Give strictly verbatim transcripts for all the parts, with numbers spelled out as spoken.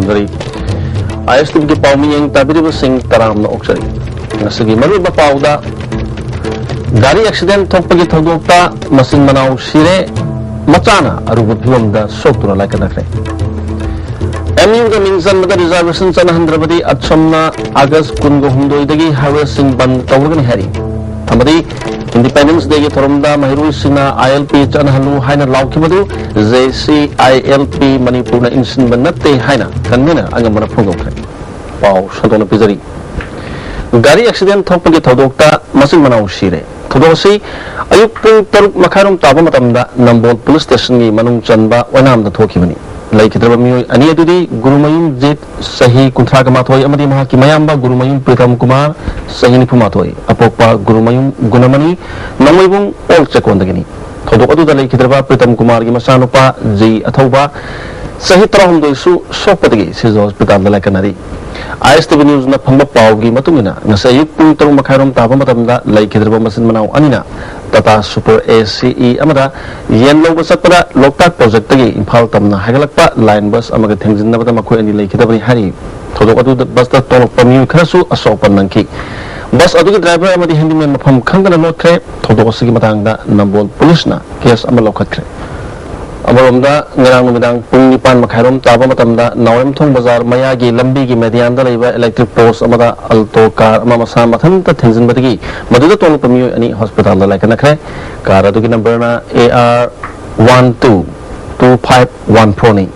ꯇꯥꯕꯤꯔꯤ꯫ ꯑꯥꯏ ꯑꯦꯁ ꯇꯤꯚꯤꯒꯤ ꯄꯥꯎ ꯃꯤꯠꯌꯦꯡ ꯇꯥꯕꯤꯔꯤꯕꯁꯤꯡ ꯇꯔꯥꯝꯅ ꯑꯣꯛꯆꯔꯤ꯫ ꯉꯁꯤꯒꯤ ꯃꯔꯨꯑꯣꯏꯕ ꯄꯥꯎꯗ, ꯒꯥꯔꯤ ꯑꯦꯛꯁꯤꯗꯦꯟ ꯊꯣꯛꯄꯒꯤ ꯊꯧꯗꯣꯛꯇ ꯃꯆꯤꯟ ꯃꯅꯥꯎ ꯁꯤꯔꯦ, ꯃꯆꯥꯅ ꯑꯔꯨꯕ ꯐꯤꯚꯝꯗ ꯁꯣꯛꯇꯨꯅ ꯂꯥꯏꯀꯠꯅꯈ꯭ꯔꯦ꯫ ꯑꯦꯝ ꯌꯨꯗ ꯃꯤꯡ ꯆꯟꯕꯗ ꯔꯤꯖꯥꯔꯕꯦꯁꯟ ꯆꯠꯅꯍꯟꯗ꯭ꯔꯕꯗꯤ ꯑꯁꯣꯝꯅ ꯑꯥꯒꯁ ꯀꯨꯟꯒ ꯍꯨꯝꯗꯣꯏꯗꯒꯤ ꯍꯥꯏꯋꯦꯁꯤꯡ ꯕꯟ ꯇꯧꯔꯒꯅꯤ ꯍꯥꯏꯔꯤ꯫ ꯑꯃꯗꯤ ꯏꯟꯗꯤꯄꯦꯟꯗꯦꯟꯁ ꯗꯦꯒꯤ ꯊꯧꯔꯝꯗ ꯃꯍꯩꯔꯣꯏꯁꯤꯡꯅ ꯑꯥꯏ ꯑꯦꯜ ꯄꯤ ꯆꯠꯅꯍꯜꯂꯨ ꯍꯥꯏꯅ ꯂꯥꯎꯈꯤꯕꯗꯨ J C I L P ꯃꯅꯤꯄꯨꯔꯅ ꯏꯟꯁꯤꯟꯕ ꯅꯠꯇꯦ ꯍꯥꯏꯅ ꯀꯟꯚꯦꯅꯔ ꯑꯉꯝꯕꯅ ꯐꯣꯡꯗꯣꯛꯈ꯭ꯔꯦ꯫ ꯄꯥꯎ ꯁꯟꯗꯣꯛꯅ ꯄꯤꯖꯔꯤ꯫ ꯒꯥꯔꯤ ꯑꯦꯛꯁꯤꯗꯦꯟ ꯊꯣꯛꯄꯒꯤ ꯊꯧꯗꯣꯛꯇ ꯃꯆꯤꯟ ꯃꯅꯥꯎ ꯁꯤꯔꯦ꯫ ꯊꯧꯗꯣꯛ ꯑꯁꯤ ꯑꯌꯨꯛ ꯄꯨꯡ ꯇꯔꯨꯛ ꯃꯈꯥꯏꯔꯣꯝ ꯇꯥꯕ ꯃꯇꯝꯗ ꯅꯝꯕꯣꯜ ꯄꯨꯂꯤꯁ ꯁ꯭ꯇꯦꯁꯟꯒꯤ ꯃꯅꯨꯡ ꯆꯟꯕ ꯑꯣꯏꯅꯥꯝꯗ ꯊꯣꯛꯈꯤꯕꯅꯤ꯫ ꯂꯩꯈꯤꯗ꯭ꯔꯕ ꯃꯤꯑꯣꯏ ꯑꯅꯤ ꯑꯗꯨꯗꯤ ꯒꯨꯔꯨꯃꯌꯨꯝ ꯖꯤꯠ, ꯆꯍꯤ ꯀꯨꯟꯊ꯭ꯔꯥꯒ ꯃꯥꯊꯣꯏ, ꯑꯃꯗꯤ ꯃꯍꯥꯛꯀꯤ ꯃꯌꯥꯝꯕ ꯒꯨꯔꯨꯃꯌꯨꯝ ꯄ꯭ꯔꯤꯇꯝ ꯀꯨꯃꯥꯔ, ꯆꯍꯤ ꯅꯤꯐꯨ ꯃꯥꯊꯣꯏ, ꯑꯄꯣꯛꯄ ꯒꯨꯔꯨꯃꯌꯨꯝ ꯒꯨꯅꯃꯅꯤ, ꯅꯣꯡꯃꯩꯕꯨꯡ ꯑꯣꯜ ꯆꯦꯛꯀꯣꯟꯗꯒꯤꯅꯤ꯫ ꯊꯧꯗꯣꯛ ꯑꯗꯨꯗ ꯂꯩꯈꯤꯗ꯭ꯔꯕ ꯄ꯭ꯔꯤꯇꯝ ꯀꯨꯃꯥꯔꯒꯤ ꯃꯆꯥꯅꯨꯄꯥ ꯖꯤ ꯑꯊꯧꯕ, ꯆꯍꯤ ꯇꯔꯥꯍꯨꯝꯗꯣꯏꯁꯨ ꯁꯣꯛꯄꯗꯒꯤ ꯁꯤꯖ ꯍꯣꯁꯄꯤꯇꯥꯜꯗ ꯂꯥꯏꯀꯠꯅꯔꯤ꯫ ꯑꯥꯏ ꯑꯦꯁ ꯇꯤꯚꯤ ꯅ꯭ꯌꯨꯁꯅ ꯐꯪꯕ ꯄꯥꯎꯒꯤ ꯃꯇꯨꯡ ꯏꯟꯅ, ꯉꯁꯤ ꯑꯌꯨꯛ ꯄꯨꯡ ꯇꯔꯨꯛ ꯃꯈꯥꯏꯔꯣꯝ ꯇꯥꯕ ꯃꯇꯝꯗ ꯂꯩꯈꯤꯗ꯭ꯔꯕ ꯃꯆꯤꯟ ꯃꯅꯥꯎ ꯑꯅꯤꯅ ꯇꯥꯇꯥ ꯁꯨꯄꯔ ꯑꯦ ꯁꯤ ꯏ ꯑꯃꯗ ꯌꯦꯟ ꯂꯧꯕ ꯆꯠꯄꯗ ꯂꯣꯛꯇꯥꯛ ꯄ꯭ꯔꯣꯖꯦꯛꯇꯒꯤ ꯏꯝꯐꯥꯜ ꯇꯝꯅ ꯍꯥꯏꯒꯠꯂꯛꯄ ꯂꯥꯏꯟ ꯕꯁ ꯑꯃꯒ ꯊꯦꯡꯖꯤꯟꯅꯕꯗ ꯃꯈꯣꯏ ꯑꯅꯤ ꯂꯩꯈꯤꯗꯕꯅꯤ ꯍꯥꯏꯔꯤ꯫ ꯊꯧꯗꯣꯛ ꯑꯗꯨꯗ ꯕꯁꯇ ꯇꯣꯡꯂꯛꯄ ꯃꯤꯑꯣꯏ ꯈꯔꯁꯨ ꯑꯁꯣꯛ ꯑꯄꯟ ꯅꯪꯈꯤ꯫ ꯕꯁ ꯑꯗꯨꯒꯤ ꯗ꯭ꯔꯥꯏꯚꯔ ꯑꯃꯗꯤ ꯍꯦꯟꯗꯤꯃꯦꯟ ꯃꯐꯝ ꯈꯪꯗꯅ ꯂꯣꯠꯈ꯭ꯔꯦ꯫ ꯊꯧꯗꯣꯛ ꯑꯁꯤꯒꯤ ꯃꯇꯥꯡꯗ ꯅꯝꯕꯣꯜ ꯄꯨꯂꯤꯁꯅ ꯀꯦꯁ ꯑꯃ ꯂꯧꯈꯠꯈ꯭ꯔꯦ꯫ ꯑꯃꯔꯣꯝꯗ, ꯉꯔꯥꯡ ꯅꯨꯃꯤꯗꯥꯡ ꯄꯨꯡ ꯅꯤꯄꯥꯟ ꯃꯈꯥꯏꯔꯣꯝ ꯇꯥꯕ ꯃꯇꯝꯗ ꯅꯥꯎꯔꯦꯝꯊꯣꯡ ꯕꯖꯥꯔ ꯃꯌꯥꯒꯤ ꯂꯝꯕꯤꯒꯤ ꯃꯦꯗꯤꯌꯥꯟꯗ ꯂꯩꯕ ꯏꯂꯦꯛꯇ꯭ꯔꯤꯛ ꯄꯣꯁ ꯑꯃꯗ ꯑꯜꯇꯣ ꯀꯥꯔ ꯑꯃ ꯃꯁꯥ ꯃꯊꯟꯇ ꯊꯤꯡꯖꯤꯟꯕꯗꯒꯤ ꯃꯗꯨꯗ ꯇꯣꯡꯂꯛꯄ ꯃꯤꯑꯣꯏ ꯑꯅꯤ ꯍꯣꯁꯄꯤꯇꯥꯜꯗ ꯂꯥꯏꯀꯠꯅꯈ꯭ꯔꯦ꯫ ꯀꯥꯔ ꯑꯗꯨꯒꯤ ꯅꯝꯕꯔꯅ A R one two two five one ꯐꯣꯔꯅꯤ꯫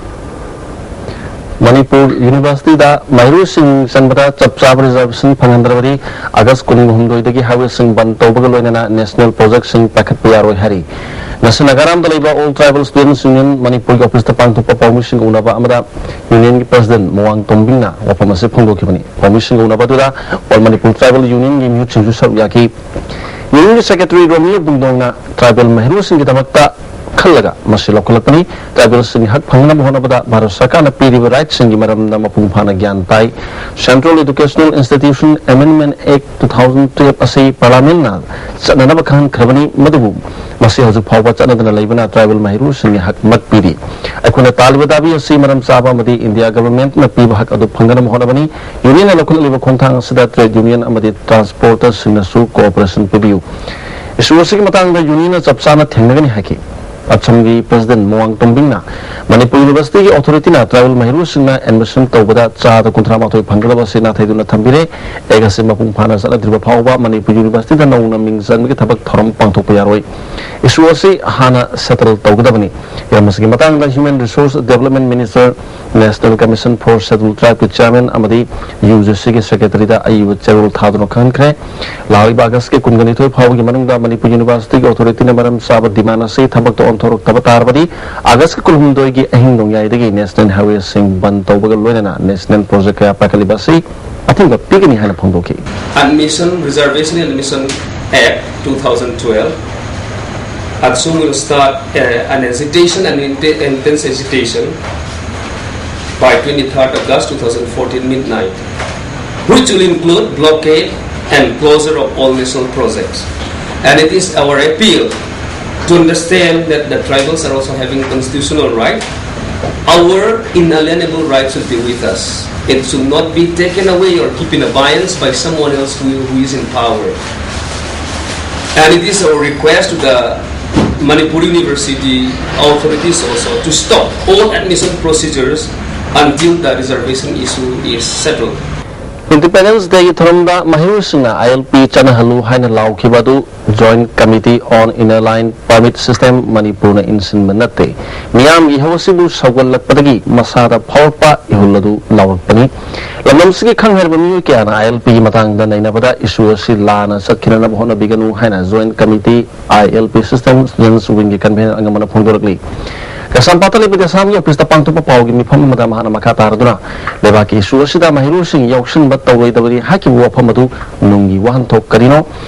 ꯃꯅꯤꯄꯨꯔ ꯌꯨꯅꯤꯚꯔꯁꯤꯇꯤꯗ ꯃꯍꯩꯔꯣꯏꯁꯤꯡ ꯆꯟꯕꯗ ꯆꯞ ꯆꯥꯕ ꯔꯤꯖꯥꯔꯕꯦꯁꯟ ꯐꯪꯍꯟꯗ꯭ꯔꯕꯗꯤ ꯑꯥꯒꯁ ꯀꯨꯟꯍꯨꯝꯗꯣꯏꯗꯒꯤ ꯍꯥꯏꯋꯦꯁꯤꯡ ꯕꯟ ꯇꯧꯕꯒ ꯂꯣꯏꯅꯅ ꯅꯦꯁꯅꯦꯜ ꯄ꯭ꯔꯣꯖꯦꯛꯁꯤꯡ ꯄꯥꯏꯈꯠꯄ ꯌꯥꯔꯣꯏ ꯍꯥꯏꯔꯤ꯫ ꯉꯁꯤ ꯅꯥꯒꯥꯔꯥꯝꯗ ꯂꯩꯕ ꯑꯣꯜ ꯇ꯭ꯔꯥꯏꯕꯦꯜ ꯁ꯭ꯇꯨꯗꯦꯟꯠꯁ ꯌꯨꯅꯤꯌꯟ ꯃꯅꯤꯄꯨꯔꯒꯤ ꯑꯣꯐꯤꯁꯇ ꯄꯥꯡꯊꯣꯛꯄ ꯄꯥꯎꯃꯤꯁꯤꯡꯒ ꯎꯅꯕ ꯑꯃꯗ ꯌꯨꯅꯤꯌꯟꯒꯤ ꯄ꯭ꯔꯦꯁꯤꯗꯦꯟꯠ ꯃꯣꯋꯥꯡ ꯇꯣꯝꯕꯤꯡꯅ ꯋꯥꯐꯝ ꯑꯁꯤ ꯐꯣꯡꯗꯣꯛꯈꯤꯕꯅꯤ꯫ ꯄꯥꯎꯃꯤꯁꯤꯡꯒ ꯎꯅꯕ ꯑꯗꯨꯗ ꯑꯣꯜ ꯃꯅꯤꯄꯨꯔ ꯇ꯭ꯔꯥꯏꯕꯦꯜ ꯌꯨꯅꯤꯌꯟꯒꯤ ꯃꯤꯍꯨꯠꯁꯤꯡꯁꯨ ꯁꯔꯨꯛ ꯌꯥꯈꯤ꯫ ꯌꯨꯅꯤꯌꯟꯒꯤ ꯁꯦꯀ꯭ꯔꯦꯇꯔꯤ ꯔꯣꯃꯤꯌꯣ ꯕꯨꯡꯗꯣꯡꯅ ꯇ꯭ꯔꯥꯏꯕꯦꯜ ꯃꯍꯩꯔꯣꯏꯁꯤꯡꯒꯤꯗꯃꯛꯇ ꯈꯜꯂꯒ ꯃꯁꯤ ꯂꯧꯈꯠꯂꯛꯄꯅꯤ꯫ ꯇ꯭ꯔꯥꯏꯕꯦꯜꯁꯤꯡꯒꯤ ꯍꯛ ꯐꯪꯅꯕ ꯍꯣꯠꯅꯕꯗ ꯚꯥꯔꯠ ꯁꯔꯀꯥꯔꯅ ꯄꯤꯔꯤꯕ ꯔꯥꯏꯠꯁꯤꯡꯒꯤ ꯃꯔꯝꯗ ꯃꯄꯨꯡ ꯐꯥꯅ ꯒ꯭ꯌꯥꯟ ꯇꯥꯏ꯫ Central Educational Institution Amendment Act two thousand twelve ꯑꯁꯤ ꯄꯥꯔꯂꯤꯌꯥꯃꯦꯟꯅ ꯆꯠꯅꯅꯕ ꯈꯪꯍꯟꯈ꯭ꯔꯕꯅꯤ, ꯃꯗꯨꯕꯨ ꯃꯁꯤ ꯍꯧꯖꯤꯛ ꯐꯥꯎꯕ ꯆꯠꯅꯗꯨꯅ ꯂꯩꯕꯅ ꯇ꯭ꯔꯥꯏꯕꯦꯜ ꯃꯍꯩꯔꯣꯏꯁꯤꯡꯒꯤ ꯍꯛꯃꯛ ꯄꯤꯔꯤ꯫ ꯑꯩꯈꯣꯏꯅ ꯇꯥꯜꯂꯤꯕ ꯗꯥꯕꯤ ꯑꯁꯤ ꯃꯔꯝ ꯆꯥꯕ ꯑꯃꯗꯤ ꯏꯟꯗꯤꯌꯥ ꯒꯚꯔꯟꯃꯦꯟꯠꯅ ꯄꯤꯕ ꯍꯛ ꯑꯗꯨ ꯐꯪꯅꯅꯕ ꯍꯣꯠꯅꯕꯅꯤ꯫ ꯌꯨꯅꯤꯌꯟꯅ ꯂꯧꯈꯠꯂꯛꯂꯤꯕ ꯈꯣꯡꯊꯥꯡ ꯑꯁꯤꯗ ꯇ꯭ꯔꯦꯗ ꯌꯨꯅꯤꯌꯟ ꯑꯃꯗꯤ ꯇ꯭ꯔꯥꯟꯁꯄꯣꯔꯇꯔꯁꯤꯡꯅꯁꯨ ꯀꯣꯑꯣꯄꯔꯦꯁꯟ ꯄꯤꯕꯤꯌꯨ꯫ ꯏꯁꯨ ꯑꯁꯤꯒꯤ ꯃꯇꯥꯡꯗ ꯌꯨꯅꯤꯌꯟꯅ ꯆꯞ ꯆꯥꯅ ꯊꯦꯡꯅꯒꯅꯤ ꯍꯥꯏꯈꯤ꯫ ꯑꯁꯝꯒꯤ ꯄ꯭ꯔꯦꯁꯤꯗꯦꯟꯠ ꯃꯣꯋꯥꯡ ꯇꯣꯝꯕꯤꯡꯅ ꯃꯅꯤꯄꯨꯔ ꯌꯨꯅꯤꯚꯔꯁꯤꯇꯤꯒꯤ ꯑꯣꯊꯣꯔꯤꯇꯤꯅ ꯇ꯭ꯔꯥꯏꯕꯦꯜ ꯃꯍꯩꯔꯣꯏꯁꯤꯡꯅ ꯑꯦꯗꯃꯤꯁꯟ ꯇꯧꯕꯗ ꯆꯥꯗ ꯀꯨꯟꯊ꯭ꯔꯥ ꯃꯥꯊꯣꯏ ꯐꯪꯒꯗꯕ ꯑꯁꯤ ꯅꯥꯊꯩꯗꯨꯅ ꯊꯝꯕꯤꯔꯦ꯫ ꯑꯦꯛ ꯑꯁꯤ ꯃꯄꯨꯡ ꯐꯥꯅ ꯆꯠꯅꯗ꯭ꯔꯤꯕ ꯐꯥꯎꯕ ꯃꯅꯤꯄꯨꯔ ꯌꯨꯅꯤꯚꯔꯁꯤꯇꯤꯗ ꯅꯧꯅ ꯃꯤꯡ ꯆꯟꯕꯒꯤ ꯊꯕꯛ ꯊꯧꯔꯝ ꯄꯥꯡꯊꯣꯛꯄ ꯌꯥꯔꯣꯏ꯫ ꯏꯁꯨ ꯑꯁꯤ ꯍꯥꯟꯅ ꯁꯦꯇꯜ ꯇꯧꯒꯗꯕꯅꯤ꯫ ꯍꯤꯔꯝ ꯑꯁꯤꯒꯤ ꯃꯇꯥꯡꯗ Human Resource Development Minister, National Commission for Scheduled Tribe ꯀꯤ ꯆꯤꯌꯥꯔꯃꯦꯟ ꯑꯃꯗꯤ ꯌꯨ ꯖꯤ ꯁꯤꯒꯤ ꯁꯦꯀ꯭ꯔꯦꯇꯔꯤꯗ ꯑꯏꯕ ꯆꯦꯔꯣꯜ ꯊꯥꯗꯨꯅ ꯈꯪꯍꯟꯈ꯭ꯔꯦ꯫ ꯂꯥꯛꯂꯤꯕ ꯑꯥꯒꯁꯀꯤ ꯀꯨꯟꯒꯅꯤꯊꯣꯏ ꯐꯥꯎꯕꯒꯤ ꯃꯅꯨꯡꯗ ꯃꯅꯤꯄꯨꯔ ꯌꯨꯅꯤꯚꯔꯁꯤꯇꯤꯒꯤ ꯑꯣꯊꯣꯔꯤꯇꯤꯅ ꯃꯔꯝ ꯆꯥꯕ ꯗꯤꯃꯥꯟ ꯑꯁꯤ ꯊꯕꯛꯇ ꯑꯣꯟꯊꯣꯔꯛꯇꯕ ꯇꯥꯔꯕꯗꯤ ꯑꯥꯒꯁꯀꯤ ꯀꯨꯟꯍꯨꯝꯗꯣꯏꯒꯤ ꯑꯍꯤꯡ ꯅꯣꯡꯌꯥꯏꯗꯒꯤ ꯅꯦꯁꯅꯦꯜ ꯍꯥꯏꯋꯦꯁꯤꯡ ꯕꯟ ꯇꯧꯕꯒ ꯂꯣꯏꯅꯅ ꯅꯦꯁꯅꯦꯜ ꯄ꯭ꯔꯣꯖꯦꯛ ꯀꯌꯥ ꯄꯥꯏꯈꯠꯂꯤꯕ ꯑꯁꯤ ꯑꯊꯤꯡꯕ ꯄꯤꯒꯅꯤ ꯍꯥꯏꯅ ꯐꯣꯡꯗꯣꯛꯈꯤ꯫ Admission, Reservation and Admission Act two thousand twelve, ADSUM will start uh, an agitation and inte- intense agitation by twenty-third August two thousand fourteen midnight, which will include blockade and closure of all national projects. And it is our appeal to understand that the tribals are also having constitutional right. Our inalienable right should be with us. It should not be taken away or kept in abeyance by someone else who, who is in power. And it is our request to the Manipur University authorities also to stop all admission procedures until the reservation issue is settled. Independence Day ꯒꯤ ꯊꯧꯔꯝꯗ ꯃꯍꯩꯔꯣꯏꯁꯤꯡꯅ ꯑꯥꯏ L P ꯆꯠꯅꯍꯜꯂꯨ ꯍꯥꯏꯅ ꯂꯥꯎꯈꯤꯕ ꯑꯗꯨ Joint Committee on Inner Line Permit System ꯃꯅꯤꯄꯨꯔꯅ ꯏꯟꯁꯤꯟꯕ ꯅꯠꯇꯦ꯫ ꯃꯤꯌꯥꯝꯒꯤ ꯏꯍꯧ ꯑꯁꯤꯕꯨ ꯁꯧꯒꯠꯂꯛꯄꯗꯒꯤ ꯃꯁꯥꯗ ꯐꯥꯎꯔꯛꯄ ꯏꯍꯨꯜ ꯑꯗꯨ ꯂꯥꯎꯔꯛꯄꯅꯤ꯫ ꯂꯝꯗꯝꯁꯤꯒꯤ ꯈꯪ ꯍꯩꯔꯕ ꯃꯤꯑꯣꯏ ꯀꯌꯥꯅ ꯑꯥꯏ ꯑꯦꯜ ꯄꯤꯒꯤ ꯃꯇꯥꯡꯗ ꯅꯩꯅꯕꯗ ꯏꯁꯨ ꯑꯁꯤ ꯂꯥꯟꯅ ꯆꯠꯈꯤꯅꯅꯕ ꯍꯣꯠꯅꯕꯤꯒꯅꯨ ꯍꯥꯏꯅ Joint Committee I L P System Students Wing ꯒꯤ convener ꯑꯃꯅ ꯐꯣꯡꯗꯣꯔꯛꯂꯤ꯫ ꯀꯩꯁꯥꯝꯄꯥꯠꯇ ꯂꯩꯕ ꯗꯦꯁꯥꯝꯒꯤ ꯑꯣꯐꯤꯁꯇ ꯄꯥꯡꯊꯣꯛꯄ ꯄꯥꯎꯒꯤ ꯃꯤꯐꯝ ꯑꯃꯗ ꯃꯍꯥꯛꯅ ꯃꯈꯥ ꯇꯥꯔꯗꯨꯅ ꯂꯩꯕꯥꯛꯀꯤ ꯏꯁꯨ ꯑꯁꯤꯗ ꯃꯍꯩꯔꯣꯏꯁꯤꯡ ꯌꯥꯎꯁꯤꯟꯕ ꯇꯧꯔꯣꯏꯗꯕꯅꯤ ꯍꯥꯏꯈꯤꯕ ꯋꯥꯐꯝ ꯑꯗꯨ ꯅꯨꯡꯒꯤ ꯋꯥꯍꯟꯊꯣꯛ ꯀꯔꯤꯅꯣ?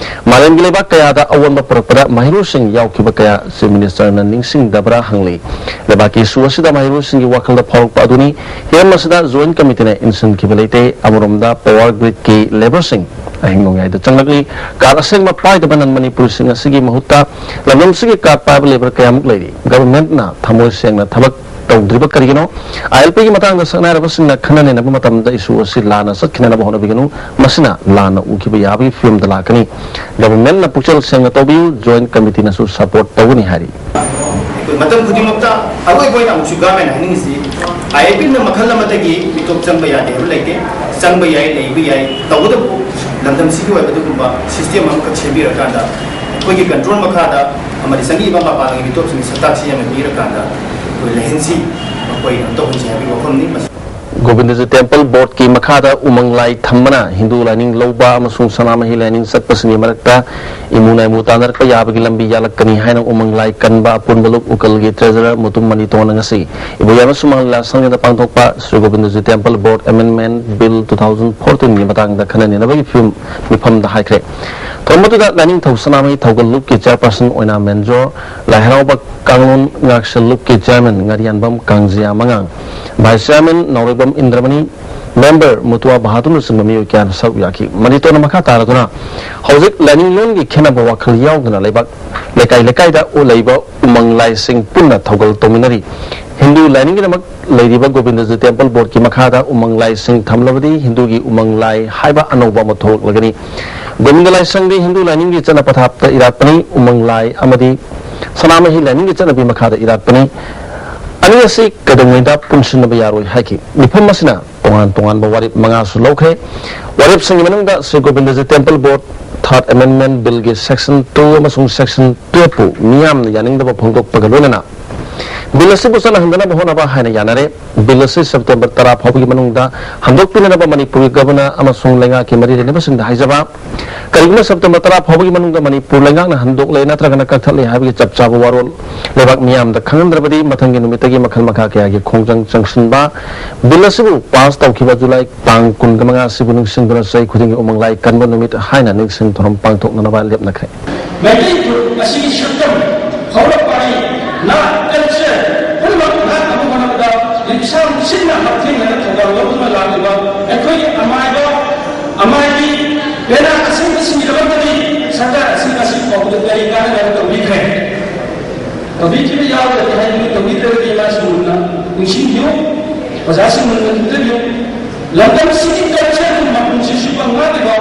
ꯃꯥꯂꯦꯝꯒꯤ ꯂꯩꯕꯥꯛ ꯀꯌꯥꯗ ꯑꯑꯣꯟꯕ ꯄꯨꯔꯛꯄꯗ ꯃꯍꯩꯔꯣꯏꯁꯤꯡ ꯌꯥꯎꯈꯤꯕ ꯀꯌꯥ ꯆꯤꯐ ꯃꯤꯅꯤꯁꯇꯔꯅ ꯅꯤꯡꯁꯤꯡꯗꯕ꯭ꯔꯥ ꯍꯪꯂꯤ꯫ ꯂꯩꯕꯥꯛꯀꯤ ꯏꯁꯨ ꯑꯁꯤꯗ ꯃꯍꯩꯔꯣꯏꯁꯤꯡꯒꯤ ꯋꯥꯈꯜꯗ ꯐꯥꯎꯔꯛꯄ ꯑꯗꯨꯅꯤ꯫ ꯍꯤꯔꯝ ꯑꯁꯤꯗ ꯖꯣꯏꯟꯠ ꯀꯃꯤꯇꯤꯅ ꯏꯟꯁꯤꯟꯈꯤꯕ ꯂꯩꯇꯦ꯫ ꯑꯃꯔꯣꯝꯗ ꯄꯋꯥꯔ ꯒ꯭ꯔꯤꯗꯀꯤ ꯂꯦꯕꯔꯁꯤꯡ ꯑꯍꯤꯡ ꯅꯣꯡꯌꯥꯏꯗ ꯆꯪꯂꯛꯂꯤ꯫ ꯀꯥꯔꯗ ꯑꯁꯦꯡꯕ ꯄꯥꯏꯗꯕ ꯅꯟ ꯃꯅꯤꯄꯨꯔꯤꯁꯤꯡ ꯑꯁꯤꯒꯤ ꯃꯍꯨꯠꯇ ꯂꯝꯗꯝꯁꯤꯒꯤ ꯀꯥꯔꯗ ꯄꯥꯏꯕ ꯂꯦꯕꯔ ꯀꯌꯥꯃꯨꯛ ꯂꯩꯔꯤ꯫ ꯒꯚꯔꯟꯃꯦꯟꯠꯅ ꯊꯃꯣꯏ ꯁꯦꯡꯅ ꯊꯕꯛ ꯇꯧꯗ꯭ꯔꯤꯕ ꯀꯔꯤꯒꯤꯅꯣ? ꯑꯥꯏ ꯑꯦꯜ ꯄꯤꯒꯤ ꯃꯇꯥꯡꯗ ꯁꯛꯅꯥꯏꯔꯕꯁꯤꯡꯅ ꯈꯟꯅ ꯅꯩꯅꯕ ꯃꯇꯝꯗ ꯏꯁꯨ ꯑꯁꯤ ꯂꯥꯟꯅ ꯆꯠꯈꯤꯅꯅꯕ ꯍꯣꯠꯅꯕꯤꯒꯅꯨ꯫ ꯃꯁꯤꯅ ꯂꯥꯟꯅ ꯎꯈꯤꯕ ꯌꯥꯕꯒꯤ ꯐꯤꯕꯝꯗ ꯂꯥꯛꯀꯅꯤ꯫ ꯒꯚꯔꯟꯃꯦꯟꯠꯅ ꯄꯨꯛꯆꯦꯜ ꯁꯦꯡꯅ ꯇꯧꯕꯤꯌꯨ, ꯖꯣꯏꯟꯠ ꯀꯃꯤꯇꯤꯅꯁꯨ ꯁꯄꯣꯔꯠ ꯇꯧꯒꯅꯤ ꯍꯥꯏꯔꯤ꯫ ꯑꯩꯈꯣꯏ ꯃꯇꯝ ꯈꯨꯗꯤꯡꯃꯛꯇ ꯑꯔꯣꯏꯕ ꯑꯣꯏꯅ ꯑꯃꯨꯛꯁꯨ ꯒꯚꯔꯟꯃꯦꯟꯠ ꯍꯥꯏꯅꯤꯡꯉꯤꯁꯤ, ꯑꯥꯏ ꯑꯦꯜ ꯄꯤꯅ ꯃꯈꯜ ꯑꯃꯗꯒꯤ ꯃꯤꯇꯣꯞ ꯆꯪꯕ ꯌꯥꯗꯦ ꯍꯥꯏꯕ ꯂꯩꯇꯦ꯫ ꯆꯪꯕ ꯌꯥꯏ, ꯂꯩꯕ ꯌꯥꯏ, ꯇꯧꯕꯇꯕꯨ ꯂꯝꯗꯝꯁꯤꯒꯤ ꯑꯣꯏꯕ ꯑꯗꯨꯒꯨꯝꯕ ꯁꯤꯁꯇꯦꯝ ꯑꯃꯈꯛ ꯁꯦꯝꯕꯤꯔꯀꯥꯟꯗ, ꯑꯩꯈꯣꯏꯒꯤ ꯀꯟꯇ꯭ꯔꯣꯜ ꯃꯈꯥꯗ ꯑꯃꯗꯤ ꯆꯪꯉꯛꯏꯕ ꯃꯄꯥꯟ ꯂꯝꯒꯤ ꯃꯤꯇꯣꯞꯁꯤꯡꯒꯤ ꯁꯛꯇꯥꯛ ꯁꯤꯖꯤꯟꯅꯕ ꯄꯤꯔꯀꯥꯟꯗ ꯑꯩꯈꯣꯏ ꯂꯩꯍꯟꯁꯤ, ꯑꯩꯈꯣꯏ ꯀꯩꯅꯣ ꯇꯧꯍꯟꯁꯤ ꯍꯥꯏꯕꯒꯤ ꯋꯥꯐꯝꯅꯤ꯫ ꯃꯁꯤ ꯒꯣꯕꯤꯟꯗꯖꯤ ꯇꯦꯝꯄꯜ ꯕꯣꯔꯗꯀꯤ ꯃꯈꯥꯗ ꯎꯃꯪ ꯂꯥꯏ ꯊꯝꯕꯅ ꯍꯤꯟꯗꯨ ꯂꯥꯏꯅꯤꯡ ꯂꯧꯕ ꯑꯃꯁꯨꯡ ꯁꯅꯥꯃꯍꯤ ꯂꯥꯏꯅꯤꯡ ꯆꯠꯄꯁꯤꯡꯒꯤ ꯃꯔꯛꯇ ꯏꯃꯨ ꯅꯥꯏꯃꯨ ꯇꯥꯟꯅꯔꯛꯄ ꯌꯥꯕꯒꯤ ꯂꯝꯕꯤ ꯌꯥꯂꯛꯀꯅꯤ ꯍꯥꯏꯅ ꯎꯃꯪ ꯂꯥꯏ ꯀꯟꯕ ꯑꯄꯨꯟꯕ ꯂꯨꯞ ꯎꯀꯜꯒꯤ ꯇ꯭ꯔꯦꯖꯔꯔ ꯃꯨꯇꯨꯝ ꯃꯅꯤꯇꯣꯟꯅ ꯉꯁꯤ ꯏꯕꯣꯌꯥꯏ ꯑꯃꯁꯨꯡ ꯃꯪꯂꯥ ꯁꯪꯒꯗ ꯄꯥꯡꯊꯣꯛꯄ ꯁ꯭ꯔꯤ ꯒꯣꯕꯤꯟꯗꯖꯤ ꯇꯦꯝꯄꯜ ꯕꯣꯔꯗ ꯑꯦꯃꯦꯟꯗꯃꯦꯟꯠ ꯕꯤꯜ ꯇꯨ ꯊꯥꯎꯖꯟ ꯐꯣꯔꯇꯤꯟꯒꯤ ꯃꯇꯥꯡꯗ ꯈꯟꯅ ꯅꯩꯅꯕꯒꯤ ꯐꯤꯕꯝ ꯃꯤꯐꯝꯗ ꯍꯥꯏꯈ꯭ꯔꯦ꯫ ꯊꯧꯔꯝ ꯑꯗꯨꯗ ꯂꯥꯏꯅꯤꯡꯊꯧ ꯁꯅꯥꯃꯍꯤ ꯊꯧꯒꯜ ꯂꯨꯞꯀꯤ ꯆꯦꯌꯔꯄꯔꯁꯟ ꯑꯣꯏꯅ ꯃꯦꯟꯖꯣꯔ, ꯂꯥꯏ ꯍꯔꯥꯎꯕ ꯀꯥꯡꯂꯣꯟ ꯉꯥꯛꯁꯦꯜ ꯂꯨꯞꯀꯤ ꯆꯦꯌꯔꯃꯦꯟ ꯉꯥꯔꯤꯌꯥꯟꯕꯝ ꯀꯥꯡꯖꯤꯌꯥ ꯃꯉꯥꯡ, ꯚꯥꯏꯁ ꯆꯦꯌꯔꯃꯦꯟ ꯅꯥꯎꯔꯦꯝꯕꯝ ꯏꯟꯗ꯭ꯔꯃꯅꯤ, ꯃꯦꯝꯕꯔ ꯃꯨꯇꯨꯋꯥ ꯕꯍꯥꯗꯨꯔꯅꯆꯤꯡꯕ ꯃꯤꯑꯣꯏ ꯀꯌꯥꯅ ꯁꯔꯨꯛ ꯌꯥꯈꯤ꯫ ꯃꯅꯤꯇꯣꯟꯅ ꯃꯈꯥ ꯇꯥꯔꯗꯨꯅ ꯍꯧꯖꯤꯛ ꯂꯥꯏꯅꯤꯡꯂꯣꯟꯒꯤ ꯈꯦꯠꯅꯕ ꯋꯥꯈꯜ ꯌꯥꯎꯗꯅ ꯂꯩꯕꯥꯛ ꯂꯩꯀꯥꯏ ꯂꯩꯀꯥꯏꯗ ꯂꯩꯕ ꯎꯃꯪ ꯂꯥꯏꯁꯤꯡ ꯄꯨꯟꯅ ꯊꯧꯒꯜ ꯇꯧꯃꯤꯟꯅꯔꯤ꯫ ꯍꯤꯟꯗꯨ ꯂꯥꯏꯅꯤꯡꯒꯤꯗꯃꯛ ꯂꯩꯔꯤꯕ ꯒꯣꯕꯤꯟꯗꯖꯤ ꯇꯦꯝꯄꯜ ꯕꯣꯔꯗꯀꯤ ꯃꯈꯥꯗ ꯎꯃꯪ ꯂꯥꯏꯁꯤꯡ ꯊꯝꯂꯕꯗꯤ ꯍꯤꯟꯗꯨꯒꯤ ꯎꯃꯪ ꯂꯥꯏ ꯍꯥꯏꯕ ꯑꯅꯧꯕ ꯑꯃ ꯊꯣꯛꯂꯛꯂꯒꯅꯤ꯫ ꯒꯣꯕꯤꯟꯗ ꯂꯥꯏꯁꯪꯗꯤ ꯍꯤꯟꯗꯨ ꯂꯥꯏꯅꯤꯡꯒꯤ ꯆꯠꯅ ꯄꯊꯥꯞꯇ ꯏꯔꯥꯠꯄꯅꯤ꯫ ꯎꯃꯪ ꯂꯥꯏ ꯑꯃꯗꯤ ꯁꯅꯥꯃꯍꯤ ꯂꯥꯏꯅꯤꯡꯒꯤ ꯆꯠꯅꯕꯤ ꯃꯈꯥꯗ ꯏꯔꯥꯠꯄꯅꯤ꯫ ꯑꯅꯤ ꯑꯁꯤ ꯀꯩꯗꯧꯉꯩꯗ ꯄꯨꯟꯁꯤꯟꯅꯕ ꯌꯥꯔꯣꯏ ꯍꯥꯏꯈꯤ꯫ ꯃꯤꯐꯝ ꯑꯁꯤꯅ ꯇꯣꯉꯥꯟ ꯇꯣꯉꯥꯟꯕ ꯋꯥꯔꯦꯞ ꯃꯉꯥꯁꯨ ꯂꯧꯈ꯭ꯔꯦ꯫ ꯋꯥꯔꯦꯞꯁꯤꯡꯒꯤ ꯃꯅꯨꯡꯗ ꯁ꯭ꯔꯤ ꯒꯣꯕꯤꯟꯗꯖꯤ ꯇꯦꯝꯄꯜ ꯕꯣꯔꯗ ꯊꯥꯔꯠ ꯑꯦꯃꯦꯟꯗꯃꯦꯟꯠ ꯕꯤꯜꯒꯤ ꯁꯦꯛꯁꯟ ꯇꯨ ꯑꯃꯁꯨꯡ ꯁꯦꯛꯁꯟ ꯇꯨꯌꯦꯜꯞꯄꯨ ꯃꯤꯌꯥꯝꯅ ꯌꯥꯅꯤꯡꯗꯕ ꯐꯣꯡꯗꯣꯛꯄꯒ ꯂꯣꯏꯅꯅ ꯕꯤꯜ ꯑꯁꯤꯕꯨ ꯆꯠꯅꯍꯟꯗꯅꯕ ꯍꯣꯠꯅꯕ ꯍꯥꯏꯅ ꯌꯥꯅꯔꯦ꯫ ꯕꯤꯜ ꯑꯁꯤ ꯁꯦꯞꯇꯦꯝꯕꯔ ꯇꯔꯥ ꯐꯥꯎꯕꯒꯤ ꯃꯅꯨꯡꯗ ꯍꯟꯗꯣꯛꯄꯤꯅꯅꯕ ꯃꯅꯤꯄꯨꯔꯒꯤ ꯒꯕꯔꯅꯔ ꯑꯃꯁꯨꯡ ꯂꯩꯉꯥꯛꯀꯤ ꯃꯔꯤ ꯂꯩꯅꯕꯁꯤꯡꯗ ꯍꯥꯏꯖꯕ꯫ ꯀꯔꯤꯒꯨꯝꯕ ꯁꯦꯞꯇꯦꯝꯕꯔ ꯇꯔꯥ ꯐꯥꯎꯕꯒꯤ ꯃꯅꯨꯡꯗ ꯃꯅꯤꯄꯨꯔ ꯂꯩꯉꯥꯛꯅ ꯍꯟꯗꯣꯛꯂꯦ ꯅꯠꯇ꯭ꯔꯒꯅ ꯀꯛꯊꯠꯂꯦ ꯍꯥꯏꯕꯒꯤ ꯆꯞ ꯆꯥꯕ ꯋꯥꯔꯣꯜ ꯂꯩꯕꯥꯛ ꯃꯤꯌꯥꯝꯗ ꯈꯪꯍꯟꯗ꯭ꯔꯕꯗꯤ, ꯃꯊꯪꯒꯤ ꯅꯨꯃꯤꯠꯇꯒꯤ ꯃꯈꯜ ꯃꯈꯥ ꯀꯌꯥꯒꯤ ꯈꯣꯡꯖꯪ ꯆꯪꯁꯤꯟꯕ꯫ ꯕꯤꯜ ꯑꯁꯤꯕꯨ ꯄꯥꯁ ꯇꯧꯈꯤꯕ ꯖꯨꯂꯥꯏ ꯇꯥꯡ ꯀꯨꯟꯃꯉꯥ ꯑꯁꯤꯕꯨ ꯅꯤꯡꯁꯤꯡꯗꯨꯅ ꯆꯍꯤ ꯈꯨꯗꯤꯡꯒꯤ ꯎꯃꯪ ꯂꯥꯏ ꯀꯟꯕ ꯅꯨꯃꯤꯠ ꯍꯥꯏꯅ ꯅꯤꯡꯁꯤꯡ ꯊꯧꯔꯝ ꯄꯥꯡꯊꯣꯛꯅꯅꯕ ꯂꯦꯞꯅꯈ꯭ꯔꯦ꯫ ꯃꯩꯇꯩ ꯐꯨꯔꯨꯞ ꯑꯁꯤꯒꯤ ꯁꯛꯇꯝ, ꯍꯧꯔꯛꯄ ꯑꯔꯤ, ꯅꯥꯠ, ꯀꯜꯆꯔ ꯄꯨꯝꯅꯃꯛ ꯉꯥꯛꯅꯕ ꯍꯣꯠꯅꯕꯗ ꯂꯤꯛꯁꯥꯡ ꯁꯤꯟꯅ ꯍꯛꯊꯦꯡꯅꯅ ꯊꯧꯗꯥꯡ ꯂꯧꯗꯨꯅ ꯂꯥꯛꯂꯤꯕ ꯑꯩꯈꯣꯏꯒꯤ ꯑꯃꯥꯏꯕ, ꯑꯃꯥꯏꯕꯤ, ꯄꯦꯅꯥ ꯑꯁꯦꯡꯕꯁꯤꯡꯒꯤꯗꯃꯛꯇꯗꯤ ꯁꯔꯀꯥꯔ ꯑꯁꯤꯅ ꯉꯁꯤ ꯐꯥꯎꯕꯗ ꯀꯔꯤ ꯀꯥꯟꯅꯕ ꯇꯧꯕꯤꯈ꯭ꯔꯦ? ꯇꯧꯕꯤꯈꯤꯕ ꯌꯥꯎꯔꯒꯗꯤ ꯍꯥꯏꯕꯤꯌꯨ, ꯇꯧꯕꯤꯗ꯭ꯔꯒꯗꯤ ꯏꯃꯥꯁꯤꯡ ꯃꯨꯟꯅ ꯅꯤꯡꯁꯤꯡꯕꯤꯌꯨ, ꯑꯣꯖꯥꯁꯤꯡ ꯃꯨꯟꯅ ꯈꯟꯊꯕꯤꯌꯨ꯫ ꯂꯝꯗꯝꯁꯤꯒꯤ ꯀꯜꯆꯔꯒꯤ ꯃꯄꯨꯟꯁꯤꯁꯨ ꯉꯥꯛꯂꯤꯕ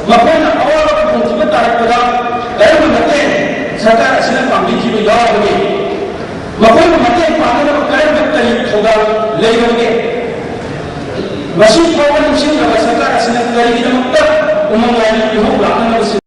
ꯃꯈꯣꯏꯅ ꯑꯋꯥꯕ ꯈꯨꯗꯣꯡꯊꯤꯕ ꯇꯥꯔꯛꯄꯗ ꯀꯔꯝꯕ ꯃꯇꯦꯡ ꯁꯔꯀꯥꯔ ꯑꯁꯤꯅ ꯄꯥꯡꯕꯤꯈꯤꯕ ꯌꯥꯎꯔꯕꯒꯦ? ꯃꯈꯣꯏꯕꯨ ꯃꯇꯦꯡ ꯄꯥꯡꯅꯅꯕ ꯀꯔꯝꯕ ꯀꯔꯤ ꯊꯧꯗꯥꯡ ꯂꯩꯔꯕꯒꯦ? ꯃꯁꯤ ꯐꯥꯎꯕ ꯅꯤꯡꯁꯤꯡꯗ꯭ꯔꯕ ꯁꯔꯀꯥꯔ ꯑꯁꯤꯅ ꯀꯔꯤꯒꯤꯗꯃꯛꯇ ꯎꯃꯪ ꯂꯥꯏꯒꯤ ꯏꯍꯧ ꯂꯥꯛꯅꯅꯕ